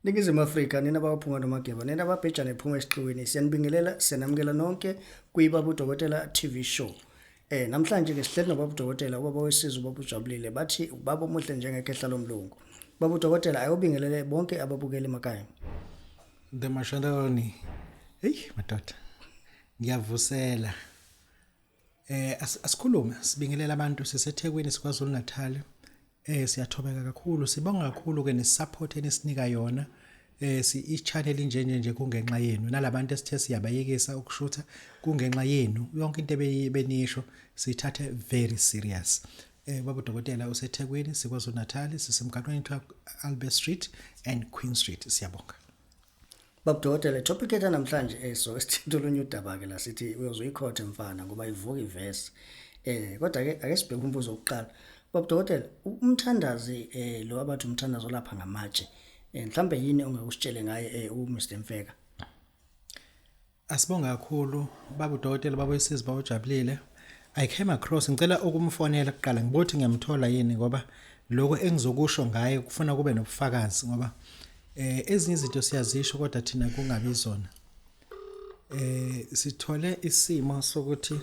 Ningizimu Afrika nina abaphunga nomageba nina ababhejane ephuma esiqiwini siyanibingelela siyanamukela nonke kuyibaba uDokotela TV show. Namhlanje ke sihleli nobaba uDokotela ubaba wesizwe ubaba uJabulile bathi ubaba omuhle njengekhehla lomlungu. Baba uDokotela ayobingelele bonke ababukeli emakhaya. The Mashandoni. Hey madoda. Ngiyavusela. Asikhulume sibingelela abantu siseThekwini siKwaZulu Natal. Siyathobeka kakhulu sibonga kakhulu ke nesupport enisinika yona. Si i-channel nje nje nje kungenxa yenu nalabantu esithe siyabayekisa ukushutha kungenxa yenu yonke into ebenisho siyithathe very serious. Baba udokotela useThekwini siKwaZulu Natal sisemgaqweni kuthiwa Albert Street and Queen Street siyabonga. Baba Dokotela topic ethu namhlanje so sithinta olunye udaba ke la sithi uyozoyikhotha mfana ngoba ivuka ivesi. Kodwa ke ake sibheke umbuzo wokuqala. Baba Dokotela umthandazi lo abathi umthandazo lapha ngamatshe mhlambe yini ongakusitshele ngaye u Mr Mfeka? Asibonga kakhulu baba udokotela baba wesizwe baba ujabulile. I came across ngicela ukumfonela kuqala ngibothi ngiyamthola yini ngoba lokho engizokusho ngaye kufuna kube nobufakazi ngoba ezinye izinto siyazisho kodwa thina kungabi zona. Sithole isimo sokuthi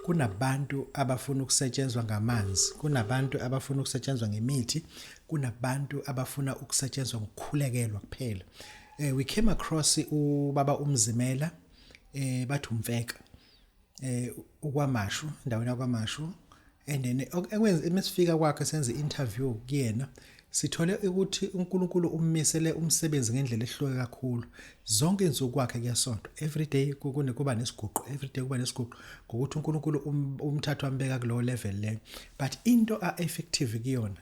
kunabantu abafuna ukusetshenzwa ngamanzi, kunabantu abafuna ukusetshenzwa ngemithi, kunabantu abafuna ukusetshenzwa ngokukhulekelwa kuphela. We came across ubaba uMzimela bathi umfeka ukwaMashu endaweni yakwaMashu and then ekwenza mesifika kwakhe senze interview kuyena sithole ukuthi uNkulunkulu ummisele umsebenzi ngendlela ehluke kakhulu zonke izinsuku kwakhe kuyasontwa every day kuba nesiguqo every day kuba nesiguqo ngokuthi uNkulunkulu umthatha wambeka kulowo level leyo but into a effective kuyona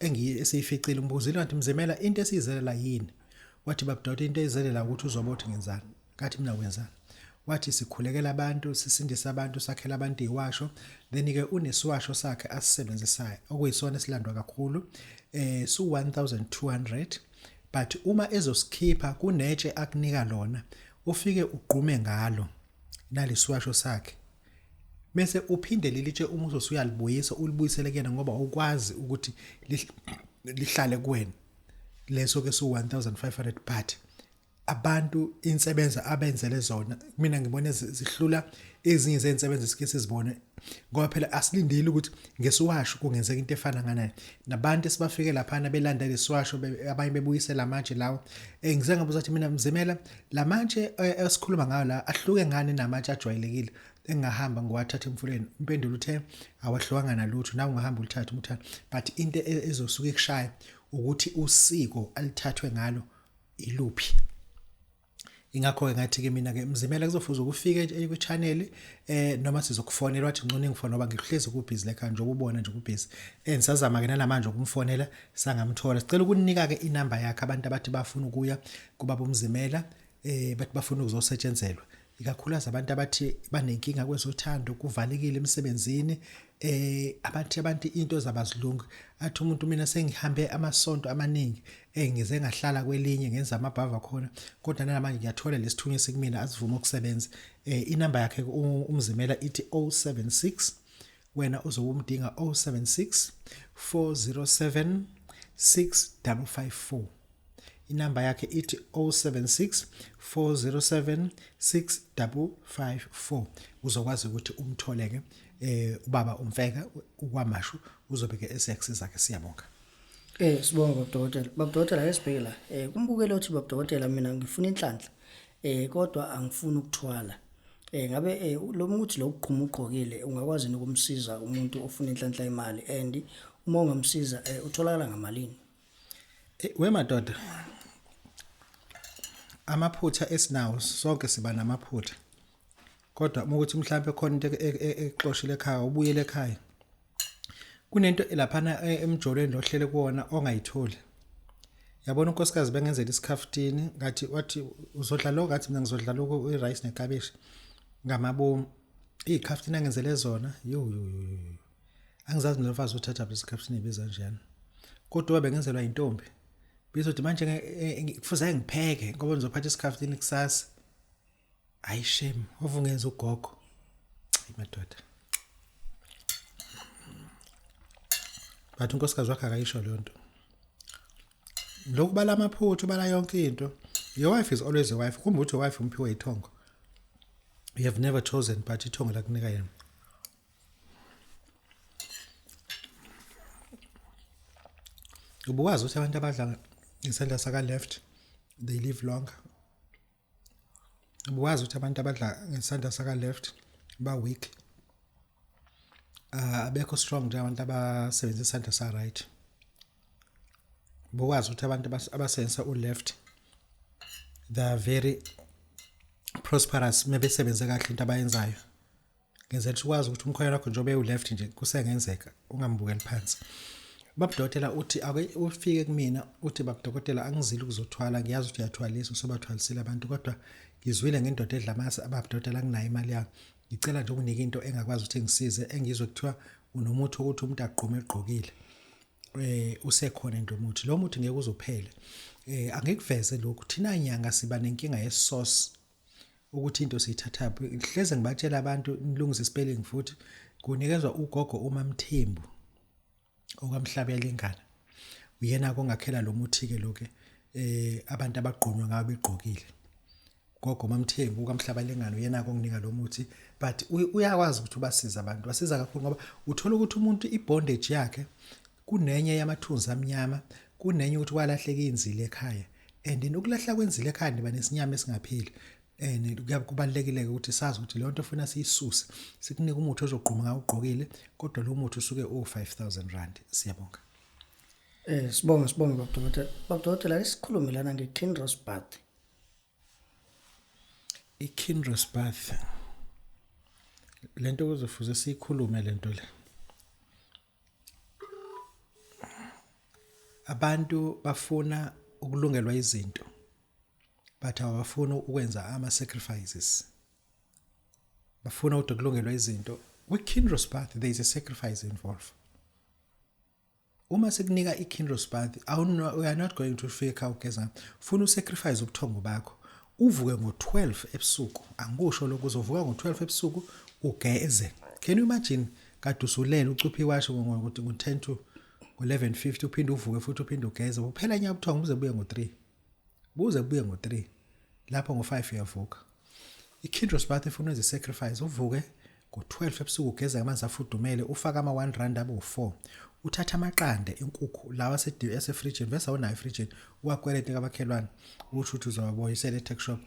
engiye esiyificile ngibuzile ngathi Mzimela into esiyizelela yini wathi babudota into eyizelela ukuthi uzoba uthi ngenzani ngathi mina wenzani wathi sikhulekela abantu sisindisa abantu sakhela abantu iwasho then ke unesiwasho sakhe asisebenzisayo okuyisona esilandwa kakhulu su 1200 but uma ezosikhipha kunetshe akunika lona ufike ugqume ngalo nalesiwasho sakhe Mese uphinde lelitshe uma usuyalibuyisa ulibuyisele kuyena ngoba ukwazi ukuthi lihlale kuwena. Leso ke su 1500 but abantu insebenzo abenzele zona mina ngibona zihlula ezinye zezinsebenzo esike sizibone ngoba phela asilindile ukuthi ngesiwasho kungenzeka into efana nganayo nabantu esibafike laphana belanda lesiwasho abanye bebuyisela amatshe lawo ngize ngabuza ukuthi mina Mzimela lamatshe esikhuluma ngayo la ahluke ngani namatshe ajwayelekile engahamba ngiwathatha emfuleni impendulo uthe awahlukanga nalutho nawe ungahamba ulithathe umthatha but into ezosuke ikushaya ukuthi usiko alithathwe ngalo iluphi. Ingakho-ke ngathi-ke mina-ke Mzimela kuzofuze ukufike kwi-channel noma sizokufonela wathi ngcono ngifone ngoba ngihlezi kubhizi lekhaya njengoba ubona nje kubhizi nisazama-ke nanamanje ukumfonela sangamthola. Sicela ukunika-ke inamba yakhe abantu abathi bafuna ukuya kubaba uMzimela bathi bafuna ukuzosetshenzelwa ikakhulukazi abantu abathi banenkinga kwezothando kuvalekile emsebenzini abathi abantu into zabazilungi athi umuntu mina sengihambe amasonto amaningi ngize ngahlala kwelinye ngenza amabhava khona kodwa namanje ngiyathola lesithunywa esikumina asivuma ukusebenza inamba yakhe uMzimela ithi 076 wena uzobe umdinga 076 407 6554 inamba yakhe ithi 076 407 6554 uzokwazi ukuthi umtholeke ubaba uMfeka ukwaMashu uzobe ke eseyakusiza ke siyabonga. Sibonga baba Dokotela. Baba Dokotela ake sibheke la. Kumbukeli othi baba Dokotela mina ngifuna inhlanhla. Kodwa angifuni ukuthwala. Ngabe lo muthi lo uqhuma ugqokile ungakwazi ukumsiza umuntu ofuna inhlanhla imali and uma ungamsiza utholakala ngamalini? We madoda amaphutha esinawo sonke siba namaphutha kodwa uma ukuthi mhlawumbe khona into exoshile ekhaya ubuyele ekhaya kunento laphana emjolweni lohlele kuwona ongayitholi yabona unkosikazi bengenzela isikhaftini ngathi wathi uzodla lokho ngathi mina ngizodla lokho i-rice nekabishi ngamabomu iy'khaftini angenzele zona yo yo yo angizazi mina mfazi uthatha phi isikhaftini ibiza kanjani kodwa bengenzelwa intombi bizothi manje kufuze ngipheke ngoba ngizophatha isikhaftini kusasa hayi shame ovungenza ugogo hayi madoda bathi unkosikazi wakhe akayisho leyo nto. Lokhu bala amaphuthu bala yonke into. Your wife is always your wife. Kumbe uthi your wife umphiwe ithongo. You have never chosen but ithongo lakunika yena. Ubuwazi ukuthi abantu abadla ngesandla saka left they live longer. Ubuwazi ukuthi abantu abadla ngesandla saka left ba weak. Abekho strong njengabantu abasebenzisa isandla sa right. Bokwazi ukuthi abantu abasebenzisa u left they are very prosperous mebesebenze kahle into abayenzayo. Ngenzela ukuthi ukwazi ukuthi umkhwenya wakho njengoba ewu-left nje kusengenzeka ungambukeli phansi. Babudokotela uthi ake ufike kumina uthi babudokotela angizile ukuzothwala ngiyazi ukuthi uyathwalisa usobathwalisile abantu kodwa ngizwile ngendoda edla amasi ababudokotela anginayo imali yayo. Ngicela nje ukunike into engakwazi ukuthi ngisize engizwe kuthiwa unomuthi wokuthi umuntu agqume egqokile. Usekhona nje umuthi lo muthi ngeke uzophele. Angikuveze lokhu thina nyanga siba nenkinga ye-source ukuthi into siyithathaphi. Hleze ngibatshela abantu nilungise spelling futhi kunikezwa ugogo uMamthembu okwamhlaba yalengane. Uyena kongakhela lo muthi ke lo ke abantu abagqunywa ngawo begqokile. Gogo Mamthembu kamhlaba lengane uyena konginika lo muthi but uyakwazi ukuthi ubasize abantu wasiza kakhulu ngoba uthola ukuthi umuntu ibondage yakhe kunenye yamathunzi amnyama kunenye ukuthi kwalahleka inzilo ekhaya and then ukulahla kwenzile ekhaya niba nesinyama esingaphili and kubalulekile ukuthi sazi ukuthi leyo nto funa siyisuse sikunike umuthi ozogquma ngawo ugqokile kodwa lo muthi usuke u5000 rand. Siyabonga. Sibonge sibonge babudokotela. Babudokotela ake sikhulume lana nge-Kinross Bath. I-Kinross Bath lento kuzofuze siyikhulume lento le. Abantu bafuna ukulungelwa izinto but abafuni ukwenza ama sacrifices. Bafuna ukuthi kulungelwa izinto. Kwi-Kinross Bath there is a sacrifice involved. Uma sikunika i-Kinross Bath we are not going to fika ugeza. Funa usacrifice ubuthongo bakho. Uvuke ngo-12 ebusuku. Angikusho lokho uzovuka ngo-12 ebusuku ugeze. Can you imagine kade usulele ucuphe iwashi ngo-10 to 11:50 uphinde uvuke futhi uphinde ugeze. Uphela nya ubuthongo buze buye ngo-3. Buze buye ngo-3. Lapho ngo-5 uyavuka. I-Kinross Bath ifuna wenze sacrifice uvuke ngo-12 ebusuku ugeze ngamanzi afudumele ufake ama-1 rand abe u-4. Uthatha amaqanda enkukhu lawa asefrijini bese awunayo efrijini uwakwelete kamakhelwane usho ukuthi uzowabuyisela e-tuck shop.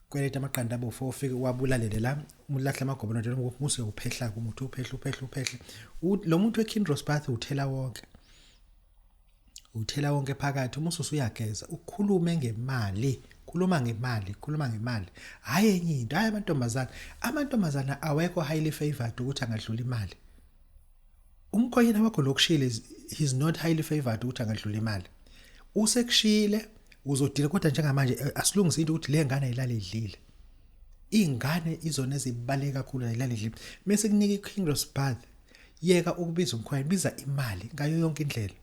Kweleta amaqanda abe u-4 ufike uwabulalele la ulahle amagobolo nje muse uphehla umuthi uphehle uphehle uphehle. Lo muntu we-Kinross Bath uthela wonke. Uthela wonke phakathi uma usuyageza ukhulume ngemali. Khuluma ngemali, khuluma ngemali. Hayi enye into, hayi amantombazana. Amantombazana awekho highly favored ukuthi angadlula imali. Umkhwenyana wakho lokushile he's not highly favored ukuthi angadlula imali. Usekushile uzodila kodwa njengamanje asilungise into ukuthi le ngane ayilale idlile. Ingane izona ezibaleka kakhulu ayilale idlile. Mase kunika iKinross Bath yeka ukubiza umkhwenyana, biza imali ngayo yonke indlela.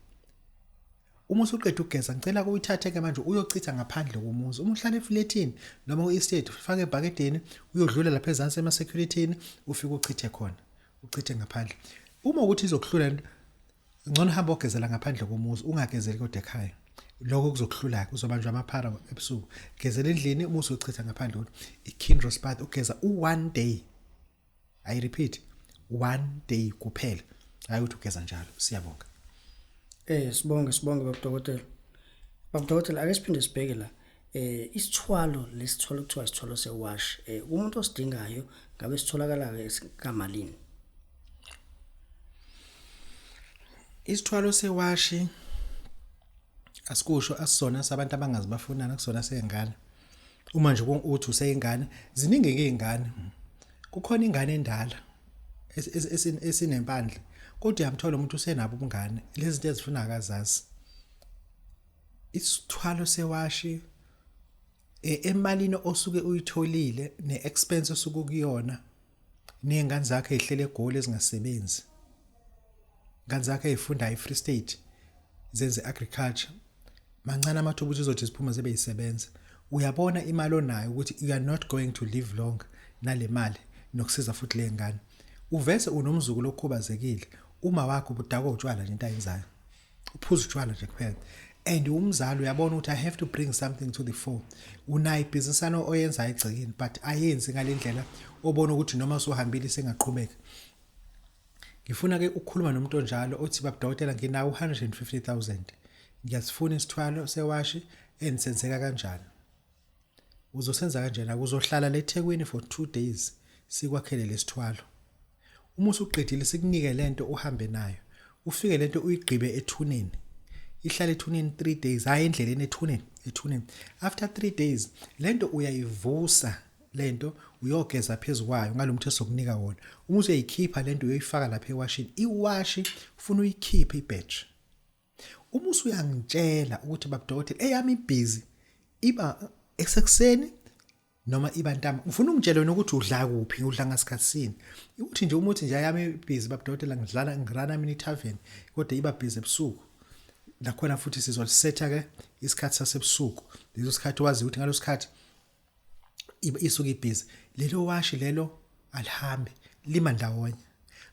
Uma usuqeda ukugeza ngicela uyithathe ke manje uyochitha ngaphandle komuzi. Uma uhlala eflatini noma ku-estate ufake ebhakedeni uyodlula lapha ezansi ema-securityini ufike uchithe khona. Uchithe ngaphandle. Uma ukuthi izokuhlula ngcono hamba ogezela ngaphandle komuzi ungagezeli kodwa ekhaya. Lokho kuzokuhlula ke uzobanjwa amaphara ebusuku. Gezela endlini uma usuchitha ngaphandle iKinross Bath ugeza u1 day. I repeat 1 day kuphela. Hayi ukuthi ugeza njalo. Siyabonga. Sibonge sibonge babudokotela. Babudokotela ake siphinde sibheke la. Isithwalo lesithwalo kuthiwa isithwalo sewash. Umuntu osidingayo ngabe sitholakala ke kamalini? Isithwalo sewashi asikusho asisona sabantu abangazi bafunana kusona sengane. Uma nje uthi useyingane ziningi ke izingane. Kukhona ingane endala esinempandla kodwa uyamthola umuntu usenabo ubungane lezi zinto ezifuna akazazi. Isithwalo sewashi emalini osuke uyitholile neexpense osuke kuyona nezingane zakhe ezihlele eGoli ezingasebenzi. Ingane zakhe ezifunda eFree State zenze agriculture. Mancane amathuba ukuthi uzothi ziphuma zibe yisebenza. Uyabona imali onayo ukuthi you are not going to live long nale mali nokusiza futhi le ngane. Uvese unomzukulu okhubazekile uma wakho ubudakwa utshwala nje into ayenzayo. Uphuza utshwala nje kuphela. And umzali uyabona ukuthi I have to bring something to the fore. Unayo ibhizinisana oyenzayo egcekeni, but ayenzi ngalendlela obona ukuthi noma usuhambile sengaqhubeka. Ngifuna ke ukukhuluma nomuntu onjalo othi, baba dokotela, nginawo 150,000, ngiyasifuna isithwalo sewashi, enisenzeka kanjani, uzosenza kanjani? Akuzohlala leThekwini for 2 days, sikwakhele lesithwalo. Uma usuqedile, sikunike lento, uhambe nayo, ufike lento uyigqibe ethuneni, ihlale ethuneni 3 days, hayi endleleni, ethuneni, ethuneni. After 3 days lento uyayivusa, lento uyogeza phezukwayo ngalomuthi esokunika wona. Uma usuyayikhipha lento, uyoyifaka lapha ewashini, iwashi ufuna uyikhiphe ibadge. Uma usuyangitshela ukuthi, baba dokotela, eyami ibhizi iba esekuseni noma iba ntambama, ufuna ungitshele wena ukuthi udla kuphi, udla ngasikhathi sini. Uthi nje umuthi nje, ayami busy, baba dokotela, ngidlala, ngirana mina itavern, kodwa iba busy ebusuku. Nakhona futhi sizolisetha ke isikhathi sasebusuku, leso sikhathi wazi ukuthi ngalo sikhathi isuke ibhizi. Lelo washi lelo alihambi, lima ndawonye,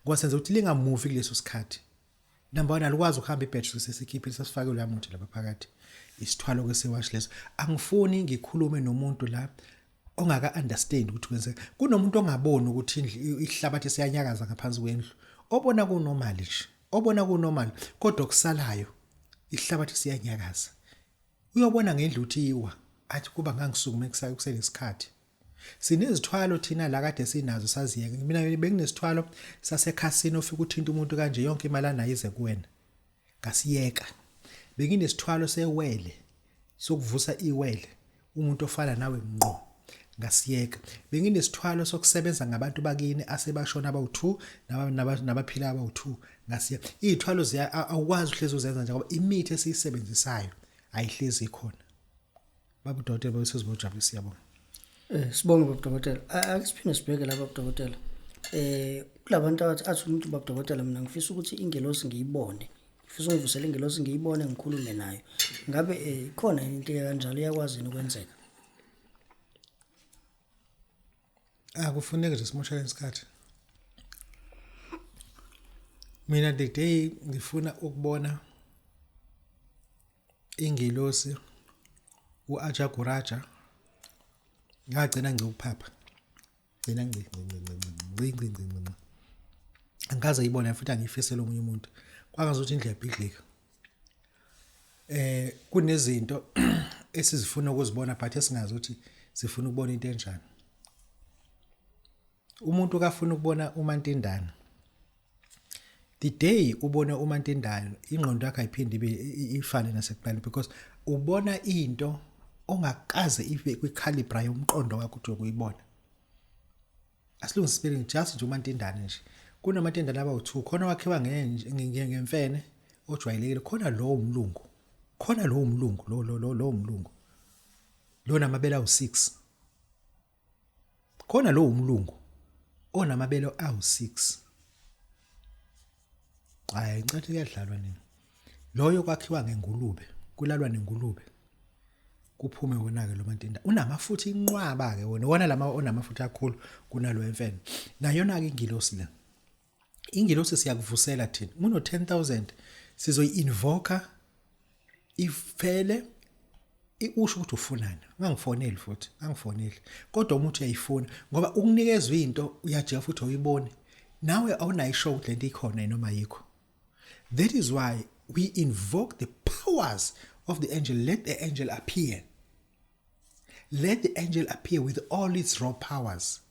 ngoba senza ukuthi lingamuvi kuleso sikhathi. Number 1, alikwazi ukuhamba ibhetri, sesikhiphile, sesifake lo muthi lapha phakathi. Isithwalo ke sewashi leso. Angifuni ngikhulume nomuntu la ongaka understand ukuthi kwenzeka. Kunomuntu ongaboni ukuthi indlu, ihlabathi siyanyakaza ngaphansi kwendlu, obona kunormal nje, obona kunormal, kodwa okusalayo ihlabathi siyanyakaza. Uyobona ngendlu uthi iwa, athi kuba ngangisukume kusenesikhathi. Sinezithwalo thina la kade sinazo, saziyeka. Mina benginesithwalo sasekhasini, ofika uthinta umuntu kanje, yonke imali anayo ize kuwena, ngasiyeka. Benginesithwalo sewele, sokuvusa iwele, umuntu ofana nawe ngqo, ngasiyeka. Benginesithwalo sokusebenza ngabantu bakini asebashona abawu2 nabaphila abawu2, ngasiyeka. Izithwalo ziya, awukwazi uhlezi uzenza nje, ngoba imithi esiyisebenzisayo ayihlezi ikhona. Baba udokotela, babesizibojabule, siyabonga. Sibonge, baba dokotela. Ake siphinde sibheke la, baba dokotela. Kulabantu abathi, athi umuntu, baba dokotela, mina ngifisa ukuthi ingelosi ngiyibone. Ngifisa ungivusele ingelosi, ngiyibone, ngikhulume nayo. Ngabe ikhona into kanjalo, iyakwazi yini ukwenzeka? Akufuneki nje simoshele isikhathi. Mina the day ngifuna ukubona ingelosi uAjaguraja, ngagcina ngikuphapha, gcina ngci ngci ngci ngci ngci ngci ngci ngci, angikaze ngiyibone futhi angiyifisele omunye umuntu, kwangazuthi indlu yabhidlika. Kunezinto esizifuna ukuzibona, but esingazi ukuthi sifuna ukubona into enjani. Umuntu kafuna ukubona umantindana. The day ubone umantindana, ingqondo yakho ayiphinde ibe ifane nasekuqaleni, because ubona into ongakaze ibe kwicalibre yomqondo wakho ukuthi ukuyibona. Asilungise spelling, just nje umantindane nje. Kunamantindane abawu2, khona wakhiwa ngemfene ojwayelekile, khona lo umlungu, khona lo umlungu, lo umlungu lo namabele awu6, khona lo umlungu onamabele awu6. Hayi, ngicela kuyadlalwa nini. Loyo kwakhiwa ngengulube, kulalwa nengulube, kuphume wona ke lo mantinda unamafutha inqwaba ke wona, wona lama onamafutha kakhulu kunalo emfene. Nayona ke ingilosi le, ingilosi siyakuvusela thina. Uno 10,000, sizoyi-invoke ifele, usho ukuthi ufunani. Ungangifoneli futhi, angifoneli, kodwa uma uthi uyayifuna, ngoba ukunikezwa into uyajika futhi awuyiboni nawe, awunayo ishow ukuthi lento ikhona noma ayikho. That is why we invoke the powers of the angel. Let the angel appear, let the angel appear with all its raw powers.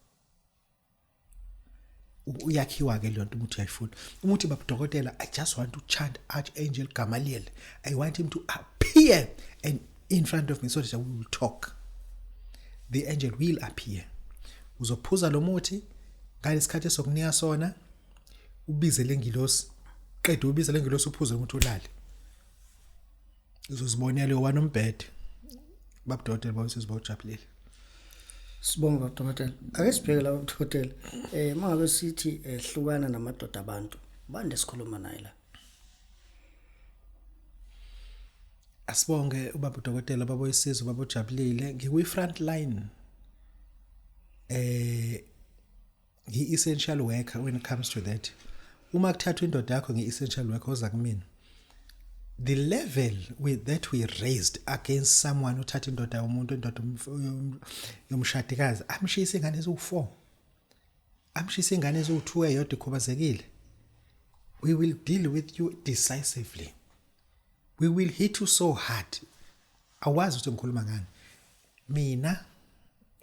Uyakhiwa ke leyo nto umuthi uyayifuna. Umuthi, baba dokotela, I just want to chant Archangel Gamaliel, I want him to appear and in front of me so that we will talk. The angel will appear. Uzophuza lo muthi ngalesikhathi esokunika sona, ubize lengilosi, qede ubize lengilosi, uphuze umuthi, ulale, uzozibonela wona umbhede. Baba dokotela, bawusizibawujabulile. Sibonge, baba dokotela. Ake sibheke la, baba dokotela. Mangabe sithi hlukana namadoda abantu, bande sikhuluma naye la. Asibonge ubaba udokotela, baba oyisizwe, baba ojabulile. Ngikwi front line, ngi essential worker when it comes to that. Uma kuthathwa indoda yakho, ngi essential worker oza kumina. The level with that we raised against someone uthatha indoda yomuntu, indoda yomshadikazi, amshisa ingane eziwu4, amshisa ingane eziwu2, eyodwa ikhubazekile. We will deal with you decisively. We will hit you so hard. Awazi ukuthi ngikhuluma ngani. Mina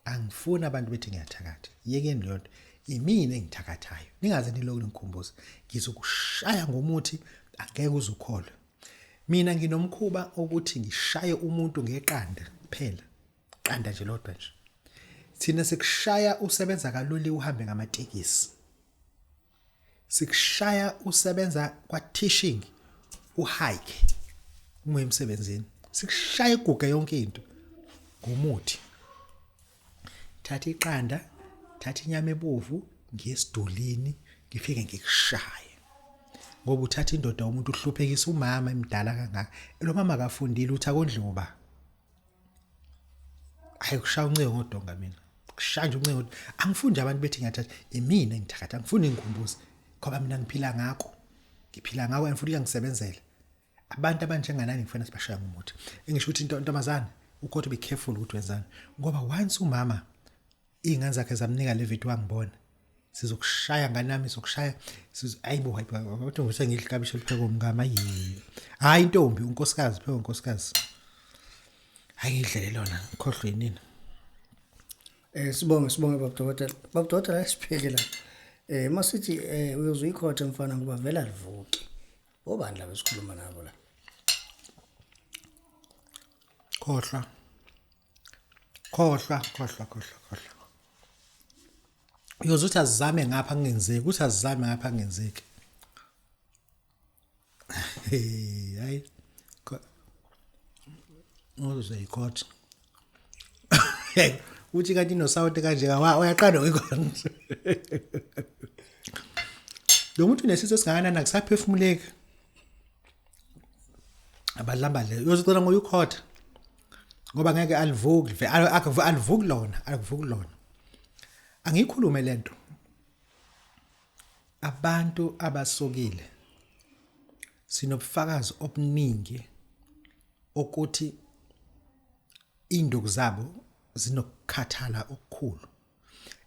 angifuni abantu bethi ngiyathakatha. Yekeni leyo nto. Imina engithakathayo. Ningaze nilokhu ningikhumbuza. Ngizokushaya ngomuthi angeke uzukholwe. Mina nginomkhuba ukuthi ngishaye umuntu ngeqanda kuphela. Qanda nje lodwa nje. Thina sikushaya usebenza kalula uhambe ngamatekisi. Sikushaya usebenza kwa-teaching uhike uma emsebenzini. Sikushaya iguge yonke into ngomuthi. Thatha iqanda, thatha inyama ebovu, ngiyesidulini ngifike ngikushaye. Ngoba uthatha indoda umuntu uhluphekisa umama emdala kangaka. Lo mama akafundile uthi akondli ngoba. Hayi kushaya uncingo ngodonga mina. Kushaya nje uncingo. Angifuni nje abantu bethi ngiyathatha imina engithakatha angifuni ngikhumbuze ngoba mina ngiphila ngakho. Ngiphila ngakho and futhi kuyangisebenzela. Abantu abanjenganani ngifuna sibashaya ngomuthi. Engisho ukuthi intombazane ukodwa be careful ukuthi wenzani ngoba once umama iy'ngane zakhe zamnika le video wangibona sizokushaya nganami sizokushaya ayibo hayibo kodwa ngise ngidla iklabishi eliphekwe umkami ayi hayi intombi unkosikazi phekwe unkosikazi hayi ngidlele lona ngikhohlwe yinini. Sibonge sibonge baba dokotela. Baba dokotela asipheke la. Masithi uyozuyikhotha mfana ngoba vela alivuki. Obani laba esikhuluma nabo la? Khohlwa. Khohlwa, khohlwa, khohlwa, khohlwa. Uyozuthi azizame ngapha kungenzeki, uthi azizame ngapha kungenzeki. Hayi. Uzoyikhotha. Uthi kanti inosawoti kanje uyaqala uyikhona. Lo muntu unesisu esingakanani akusaphefumuleki. Abalamba le uyozicela ngoyukhotha. Ngoba ngeke alivuki, alivuki lona, alivuki lona. Angikhulume lento. Abantu abasokile sinobufakazi obuningi ukuthi induku zabo zinokukhathala okukhulu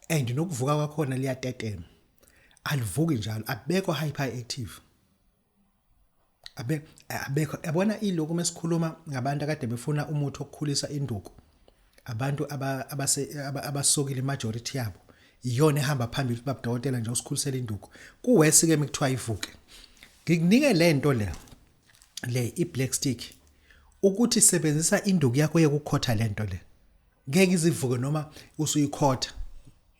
and nokuvuka kwakhona liyatetema, alivuki njalo, abekho hyperactive, abekho. Yabona ilokhu mesikhuluma ngabantu akade befuna umuthi okukhulisa induku, abantu abasokile majority yabo iyona ehamba phambili babudokotela nje usikhulisela induku. Kuwesi ke mekuthiwa ivuke, ngikunike lento le i-black stick ukuthi sebenzisa induku yakho yokukhotha lento le, ngeke izivuke noma usuyikhotha,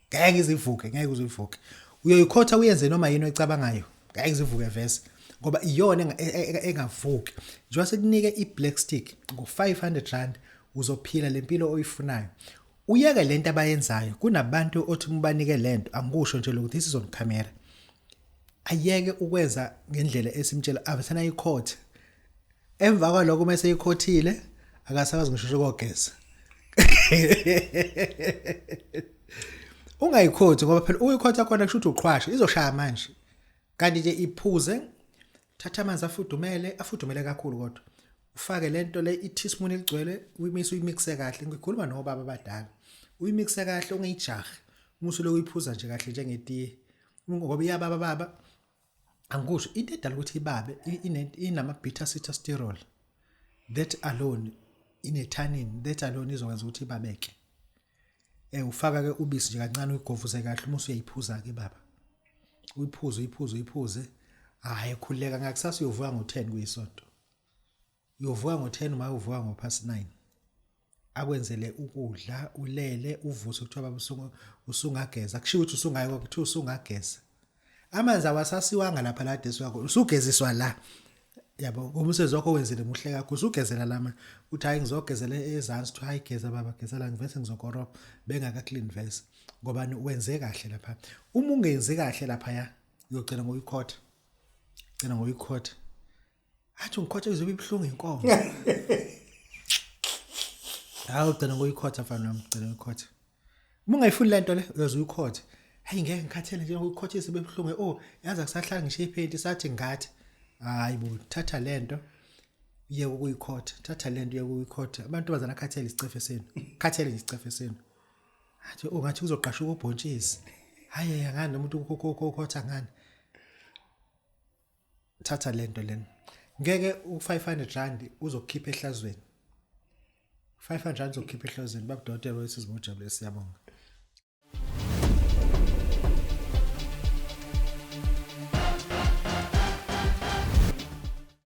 ngeke izivuke, ngeke uzivuke. Uyoyikhotha uyenze noma yini oyicabangayo, ngeke izivuke vese ngoba iyona engavuki. Njengoba sekunike i-black stick ngo-500 rand uzophila lempilo oyifunayo. Uyeke lento abayenzayo. Kunabantu othi mubanike lento, angikusho nje lokhu, this is on camera, ayeke ukwenza ngendlela esimtshela avesana ayikhothe. Emva kwalokho uma eseyikhothile akasakwazi ngisho ukogeza. Ungayikhothi ngoba phela uyikhotha khona kusho ukuthi uqhwasha izoshaya manje. Kanti nje iphuze, thatha amanzi afudumele, afudumele kakhulu kodwa. Ufake lento le i-teaspoon eligcwele, uyimise uyimixe kahle. Ngikhuluma nobaba abadala. Uyimixe kahle ungayijahi. Uma usuloku uyiphuza nje kahle njengetiye. Ngoba iyababa baba. Angikusho into edala ukuthi ibabe inama beta sitosterol. That alone ine-tannin, that alone izokwenza ukuthi ibabeke. Ufaka ke ubisi nje kancane uyigovuze kahle uma usuyayiphuza ke baba. Uyiphuze uyiphuze uyiphuze. Hayi khuleka ngakusasa uyovuka ngo10 kuyisonto. Uyovuka ngo10 uma uvuka ngo past 9. Akwenzele ukudla ulele uvuse kuthiwa baba usungageza. Kushiwo ukuthi usungaya kuthiwa usungageza. Amanzi awasasiwanga lapha la desi wakho usugeziswa la. Yabo umsebenzi wakho wenzile muhle kakhulu usugezela lama uthi hayi ngizogezela ezansi uthi hayi geza baba geza la ngivese ngizokorobha bengaka clean verse ngoba wenze kahle lapha. Uma ungenzi kahle lapha ya uyogcina ngoyikhotha. Gcina ngoyikhotha. Athi ngikhotha izobe ibhlungu inkomo. Hawu gcina ngoyikhotha mfana wami gcina ngoyikhotha. Uma ungayifuni lento le uyoze uyikhothe. Hayi ngeke ngikhathele nje ukukhothisa bebuhlungu. Oh yazi akusahlala ngisho iphenti sathi ngathi. Hayi bo thatha lento. Uyeke ukuyikhotha, thatha lento uyeke ukuyikhotha. Amantombazana akhathele isicefe senu, khathele nje isicefe senu. Athi ungathi uzoqashuka ubhontshisi. Hayi ngani nomuntu ukhotha ngani? Thatha lento lena. Ngeke u500 rand uzokukhipha ehlazweni. 500 rand uzokukhipha ehlazweni babudokotela wesizwe ujabule siyabonga.